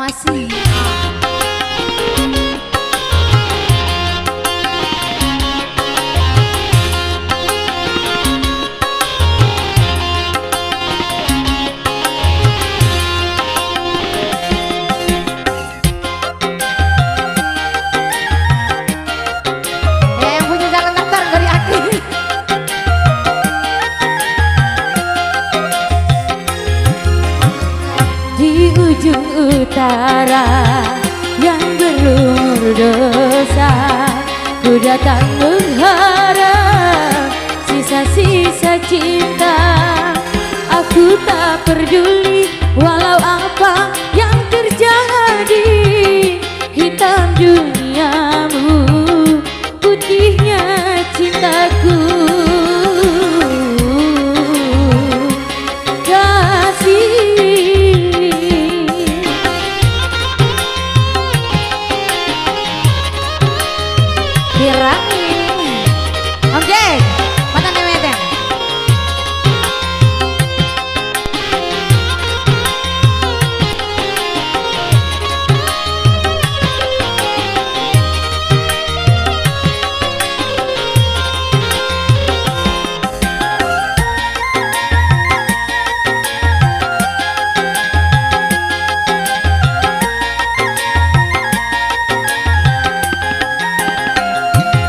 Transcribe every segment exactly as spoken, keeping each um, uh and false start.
Masih. Eh, yang punya jalan daftar dari aku. Di ujung utara yang berlumur dosa, ku datang mengharap sisa-sisa cinta. Aku tak peduli walau apa yang terjadi, hitam duniamu, putihnya cintaku. Kasih. Kirani. Oke, mata nemeten.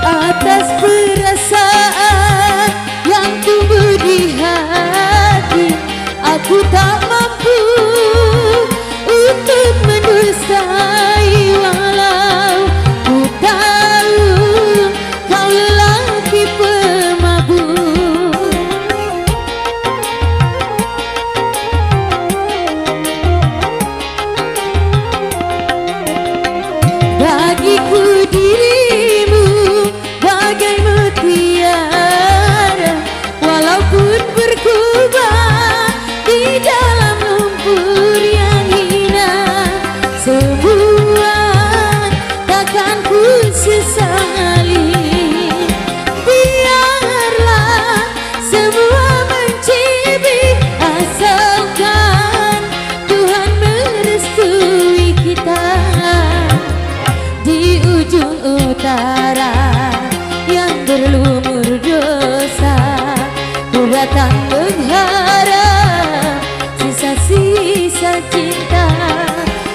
Atas perasaan yang tumbuh di hati, aku tak mampu untuk mendustai, walau ku tahu kau lelaki pemabuk. Bagiku dirimu bagai mutiara, walaupun berkubah di dalam lumpur yang hina, semua takkan ku sesali. Biarlah semua mencibir, asalkan Tuhan merestui kita. Di ujung utara yang berlumur dosa, ku datang mengharap sisa-sisa cinta.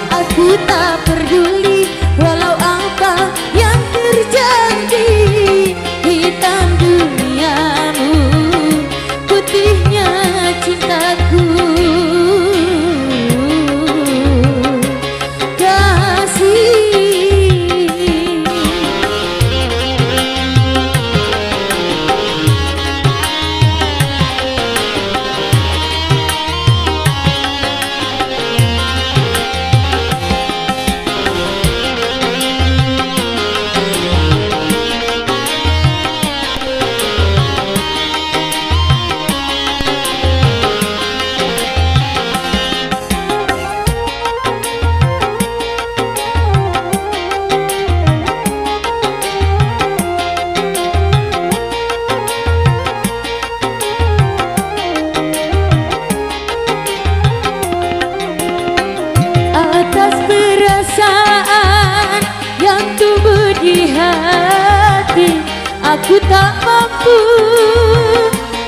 Aku tak peduli walau apa yang terjadi, hitam duniamu, putihnya cintaku. Kasih. Atas perasaan yang tumbuh di hati, aku tak mampu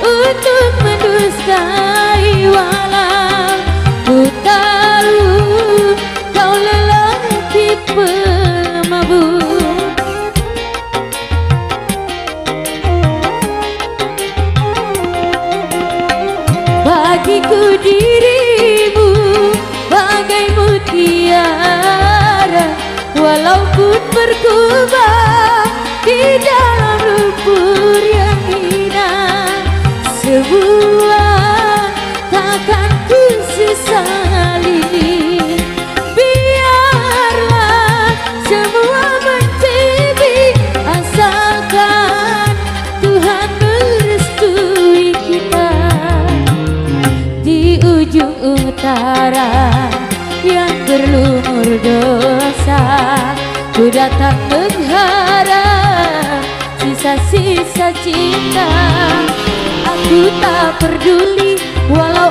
untuk mendustai, walau ku tahu kau lelaki pemabuk. Bagiku dirimu bagai mutiara, walaupun berkubah di dalam lumpur yang hina, semua takkan ku sesali. Biarlah semua mencibir, asalkan Tuhan merestui kita. Di ujung utara yang berlumur dosa, ku datang mengharap sisa-sisa cinta. Aku tak peduli walau